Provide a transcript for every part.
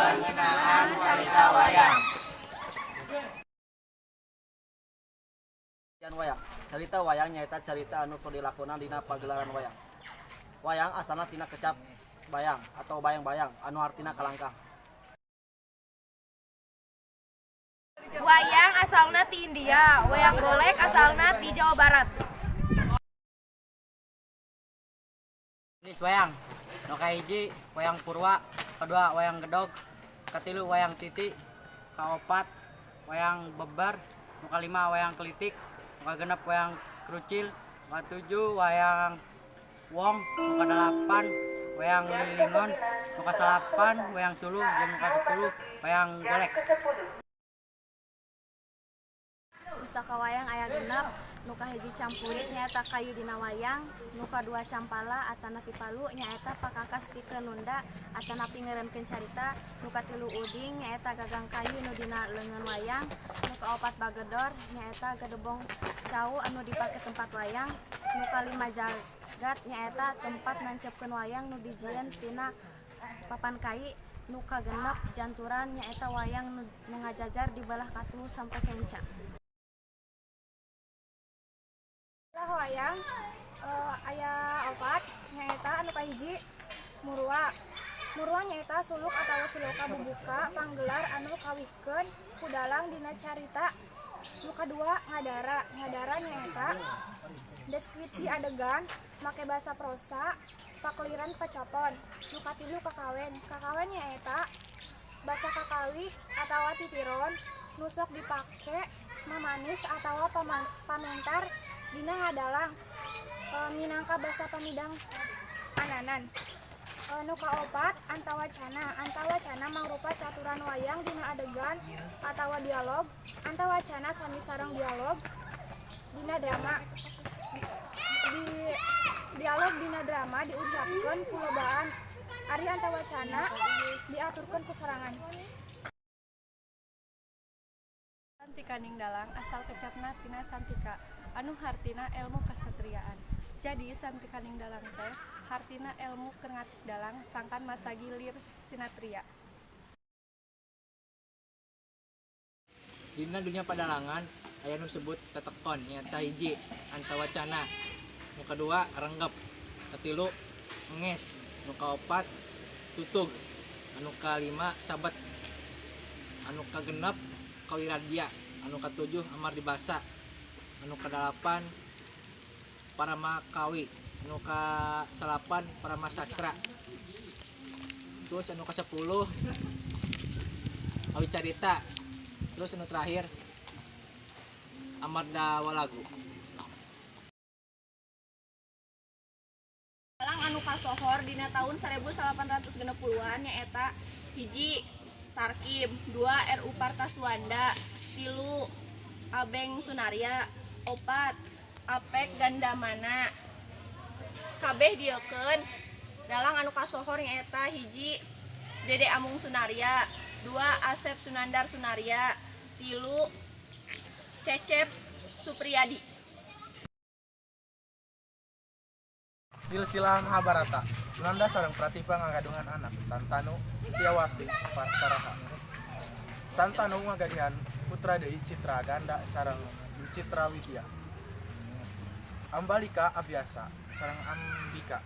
Ngobrolkeun ngeunaan carita wayang. Jan wayang. Carita wayang nyaeta carita anu sok dilakonan dina pagelaran wayang. Wayang asalna tina kecap bayang atau bayang-bayang anu artina kalangkang. Wayang asalna ti India, wayang golek asalna ti Jawa Barat. Jenis wayang. Nu kahiji wayang purwa, kedua wayang gedog, katilu wayang titi, kaopat wayang beber, nu kalima wayang kelitik, nu kagenep wayang krucil, nu katujuh wayang wong, nu kadalapan wayang lilingon, nu kasalapan wayang suluh, jeung nu kasepuluh wayang golek. Pustaka wayang aya 6. Nu kahiji campurit, nyaeta kayu dina wayang. Nu kadua campala atanapi palu, nyaeta pakakas pikeun nunda atanapi ngeureunkeun carita. Nu katilu uding, nyaeta gagang kayu nu dina leungeun wayang. Nu kaopat bagedor, nyaeta gedebong cau anu dipake tempat wayang. Nu kalima jagat, nyaeta tempat nancepkeun wayang nu dijieun tina papan kai. Nu kagenep janturan, nyaeta wayang nu ngajajar di belah katuhu sampe kenca. Lah, wayang aya opat, nyaeta anu kahiji murwa. Murwa nyaeta suluk atawa siloka bubuka panggelar anu kawihkeun ku dalang dina carita. Nu kadua ngadara. Ngadara nyaeta deskripsi adegan make basa prosa pakeliran pacopon. Nu katilu kakawen. Kakawen nyaeta basa kakawih atawa titiron nu sok dipake mamanis atawa pamentar dina ngadalang minangka basa pamidang ananan. Nu kaopat antawacana. Antawacana mangrupa caturan wayang dina adegan atawa dialog. Antawacana sami sareng dialog dina drama. Di dialog dina drama diucapkeun ku lobaan, ari antawacana diaturkeun ku sorangan. Santikaning dalang asal kecapna tina santika anu hartina elmu kasatriaan. Jadi santikaning dalang teh hartina elmu keur ngatik dalang sangkan masagi lir sinatria. Dina dunya padalangan aya nu disebut tetekon, nyaeta hiji antawacana, nu kadua renggep, katilu nges, nu kaopat tutug, anu kalima sabet, anu kagenep kawiradya, anu katujuh amardibasa, anu kadalapan paramakawi, anu kasalapan paramasastra, terus anu kasepuluh awicarita, terus anu terakhir amardawalagu. Dalang anu kasohor dina tahun 1860-an nyaeta hiji Tarkim, dua RU Partaswanda, tilu Abeng Sunarya, opat Apek Gandamana. Kabeh dieukeun dalang anu kasohor nyaeta hiji Dede Amung Sunarya, dua Asep Sunandar Sunarya, tilu Cecep Supriyadi. Silsilah Mahabharata. Sunanda sareng Pratipa ngagaduhan anak Santanu, Setiawati, Parsaraha. Santanu ngagadihan putra deui, Citra Ganda sareng Wicitra Widya. Ambalika, Abiyasa sareng Ambika.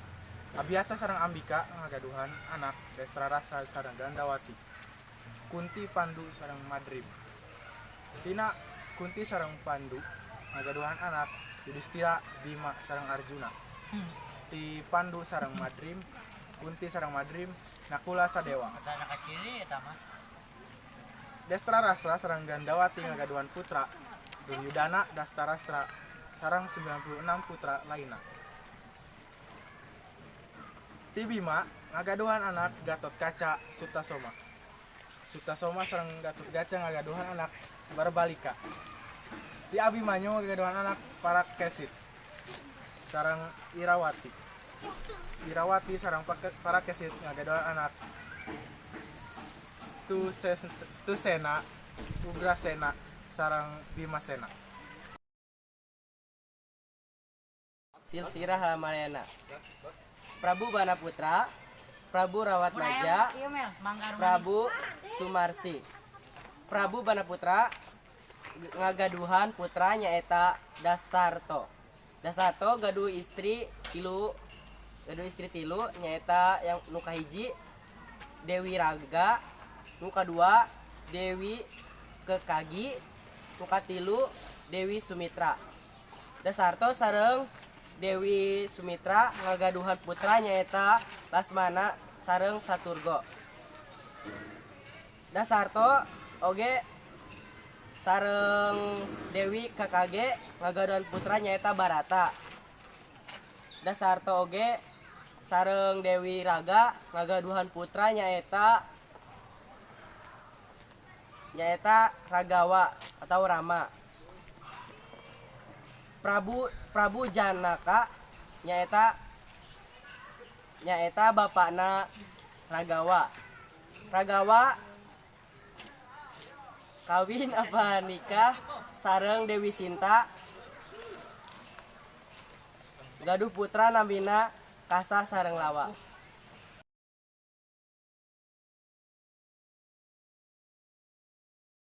Abiyasa sareng Ambika ngagaduhan anak Destrarastra sareng Gandawati. Kunti, Pandu sareng Madrim. Tina Kunti sareng Pandu ngagaduhan anak Yudhistira, Bima sareng Arjuna. Ti Pandu sareng Madrim, Kunti sareng Madrim, Nakula, Sadewa. Destrarastra sareng Gandawati ngagaduhan putra Duryudana, Dastarastra sareng 96 putra lainna. Ti Bima ngagaduhan anak Gatotkaca, Sutasoma. Sutasoma sareng Gatotkaca ngagaduhan anak Barbalika. Ti Abimanyu ngagaduhan anak Parakesit sareng Irawati. Irawati sareng Parakesit ngagaduhan anak Stusena, Ugrasena sareng Bimasena. Silsilah Ramayana. Prabu Banaputra Prabu Rawatmaja, Prabu Sumarsi. Prabu Banaputra ngagaduhan putra nyaeta Dasarto. Dasarto gaduh istri tilu, nyaeta yang nu kahiji Dewi Raga, nu kadua Dewi Kekagi, nu katilu Dewi Sumitra. Dasarto sareng Dewi Sumitra ngagaduhan putra nyaeta Lasmana sareng Saturgo. Dasarto oge sareng Dewi Kakage ngagaduhan putra nyaeta Barata. Dasarto oge sareng Dewi Raga ngagaduhan putra nyaeta nyaeta Ragawa atau Rama. Prabu Prabu Janaka nyaeta nyaeta bapakna Ragawa. Ragawa kawin apa nikah sareng Dewi Sinta, gaduh putra namina Kasa sareng Lawa.